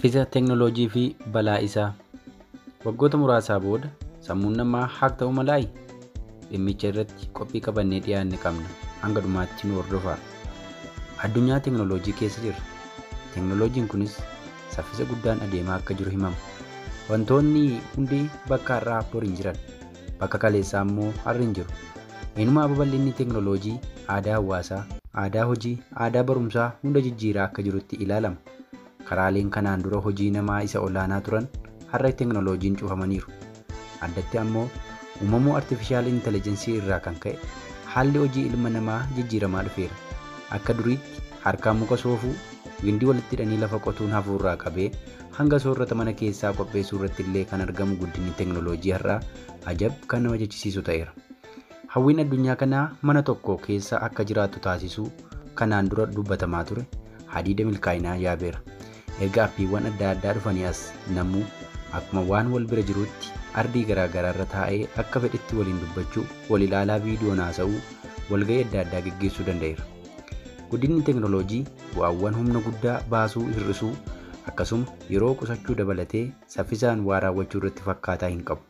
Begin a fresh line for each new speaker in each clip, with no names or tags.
Saffisa teeknooloojii fi balaa isaa. Waggoota muraasaa booda sammuun namaa hack ta'uu malaayi? Dhimmicha irratti qophii qabannee dhiyaanne qabna. Hanga dhumaatti nu hordofaa. Addunyaa teeknooloojii keessa jirra. Teeknooloojiin kunis saffisa guddaan adeemaa akka jiru himama. Wantoonni hundi bakka har'aa bor hin jiran. Bakka kaleessaa immoo har'i hin jiru. Eenyummaa babal'inni teeknooloojii aadaa hawaasaa, aadaa hojii, aadaa barumsaa hunda jijjiiraa akka jirutti ilaalama. Karaaleen kanaan dura hojii namaa isa olaanaa turan har'a teeknooloojiin cufamaniiru. Addatti ammoo uumamuu artifishaal intelligensii irraa kan ka'e haalli hojii ilma namaa jijjiiramaa dhufeera. Akka duriitti harkaan muka soofuu, gindii walitti hidhanii lafa qotuun hafuurraa qabee hanga soorata mana keessaa qopheessuu irratti illee kan argamu guddinni teeknooloojii har'aa ajab kan nama jechisiisu ta'eera. Hawwiin addunyaa kanaa mana tokko keessa akka jiraattu taasisuu kanaan dura dubbatamaa ture hadiida milkaa'inaa yaabeera. Erga appiiwwan adda addaa dhufanii as namuu akkuma waan wal bira jirutti ardii garaagaraa irra taa'ee akka fedhetti waliin dubbachuu, wal ilaalaa viidiyoon haasa'uu, walga'ii adda addaa geggeessuu danda'eera. Guddinni teeknooloojii bu'aawwan humna guddaa baasuu hir'isuu akkasuma yeroo qusachuu dabalatee saffisaan waa raawwachuu irratti fakkaataa hin qabu.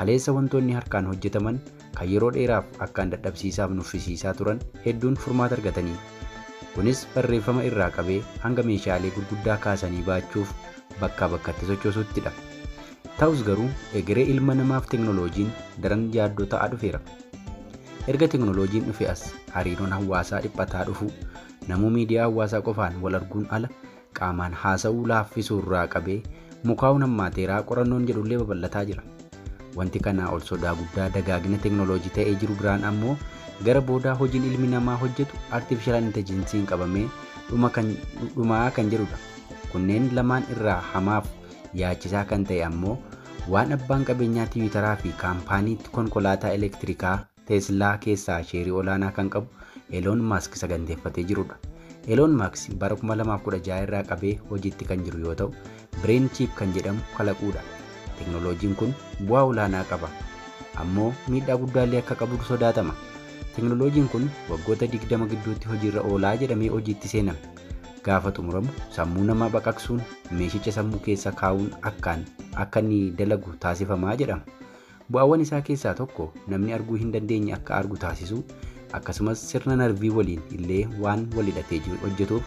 Kaleessa wantoonni harkaan hojjetaman kan yeroo dheeraaf akkaan dadhabsiisaaf nuffisiisaa turan hedduun furmaata argatanii. Kunis barreeffama irraa qabee hanga meeshaalee gurguddaa kaasanii baachuuf bakkaa bakkatti sochoosuuttidha. Ta'us garuu egeree ilma namaaf teeknooloojiin daran yaaddoo ta'aa dhufeera. Erga teeknooloojiin dhufe as hariiroon hawaasaa dhiphataa dhufuu, namuu miidiyaa hawaasaa qofaan wal arguun ala qaamaan haasa'uu laaffisuu irraa qabee mukaa'uun hammaateeraa qorannoon jedhullee babal'ataa jira. Wanti kanaa ol sodaa guddaa dagaagina teeknooloojii ta'ee jiru biraan ammoo gara boodaa hojiin ilmi namaa hojjetu artifishaal intelligensiin qabamee dhumaa kan jedhudha. Kunneen lamaan irraa hamaaf yaachisaa kan ta'e ammoo waan abbaan qabeenyaa tiwiitaraa fi kaampaanii konkolaataa elektirikaa Teeslaa keessaa sheerii olaanaa kan qabu Eloon Maask saganteeffatee jirudha. Eloon Maask bara 2016 irraa qabee hojiitti kan jiru yoo ta'u, Bireen Chiip kan jedhamu kalaquudha. Teeknooloojiin kun bu'aa olaanaa qaba. Ammoo miidhaa guddaallee akka qabu sodaatama. Teeknooloojiin kun waggoota 20 gidduutti hojiirra oolaa jedhamee hojiitti seename. Gaafa xumuramu sammuu namaa baqaqsuun meeshicha sammuu keessa kaa'uun akkaan akka inni dalagu taasifamaa jedhama. Bu'aawwan isaa keessaa tokko namni arguu hin dandeenye akka argu taasisuu, akkasumas sirna narvii waliin illee waan wal hidhatee hojjetuuf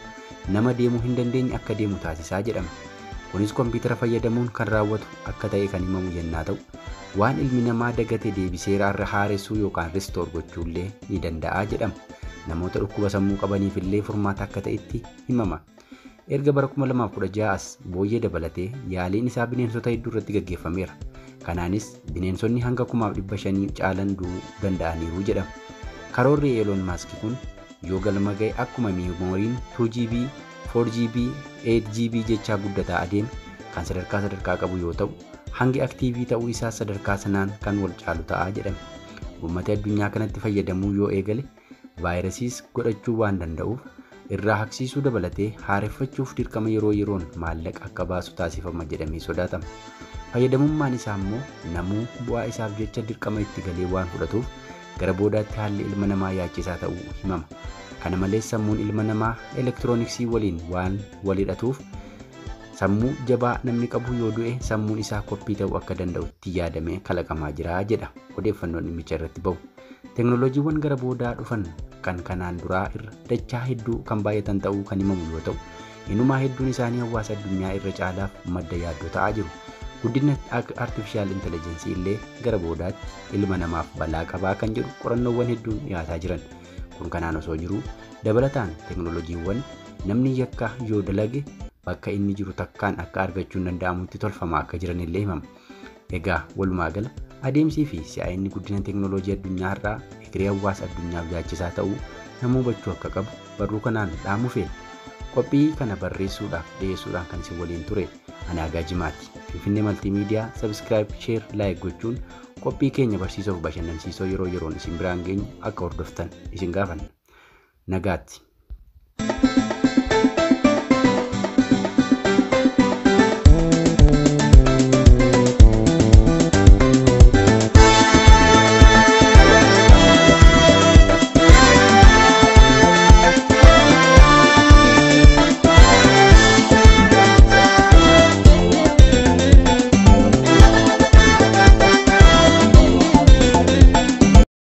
nama deemuu hin dandeenye akka deemu taasisaa jedhama. Kunis kompiitara fayyadamuun kan raawwatu akka ta'e kan himamu yennaa ta'u, waan ilmi namaa dagate deebisee haaressuu yookaan ristoor gochuullee ni danda'a jedhama. Namoota dhukkuba sammuu qabaniif illee furmaata akka ta'etti himama. Erga bara 2016 as booyyee dabalatee yaaliin isaa bineensota hedduu irratti gaggeeffameera. Kanaanis bineensonni hanga 1500 caalan du'uu danda'aniiru jedhama. Karoorri Eloon Maask kun yoo galma ga'e akkuma miimooriin 2GB, 4GB, 8GB jechaa guddataa adeeme kan sadarkaa sadarkaa qabu yoo ta'u, hangi aktiivii ta'uu isaa sadarkaa sanaan kan wal caalu ta'a jedhame. Uummati addunyaa kanatti fayyadamuu yoo eegale vaayirasiis godhachuu waan danda'uuf irraa haqsiisuu dabalatee haareffachuuf dirqama yeroo yeroon maallaqa akka baasu taasifama jedhamee sodaatama. Fayyadamummaan isaa immoo namuu bu'aa isaaf jecha dirqama itti galee waan fudhatuuf gara boodaatti haalli ilma namaa yaachisaa ta'uu himama. Kana malees sammuun ilma namaa elektirooniksii waliin waan wal hidhatuuf sammuu jabaa namni qabu yoo du'e sammuun isaa koppii ta'uu akka danda'utti yaadamee kalaqamaa jira jedha odeeffannoon dhimmicha irratti bahu. Teeknooloojiiwwan gara boodaa dhufan kan kanaan duraa irra dachaa hedduu kan baay'atan ta'uu kan himamu yoo ta'u, innumaa hedduun isaanii hawaasa addunyaa irra caalaaf madda yaaddoo ta'aa jiru. Guddina artifishaal intelligensii illee gara boodaatti ilma namaaf balaa qabaa kan jedhu qorannoowwan hedduun dhiyaataa jiran. Kun kanaan osoo jiruu dabalataan teeknooloojiiwwan namni yakka yoo dalage bakka inni jiru takkaan akka argachuun danda'amutti tolfamaa akka jiran illee himama. Egaa walumaa gala adeemsii fi si'aayinni guddina teeknooloojii addunyaa har'aa egeree hawaasa addunyaaf yaachisaa ta'uu namuu hubachuu akka qabu barruu kanaan dhaamuu feena. Qophii kana barreessuudhaaf dhiyeessuudhaan kan isin waliin ture Anaagaa Jimaati. Finfinnee Maltiimiidiyaa subscribe, share, like gochuun qophii keenya barsiisoo fi bashannansiisoo yeroo yeroon isin biraan geenyu akka hordoftan isin gaafanna. Nagaatti.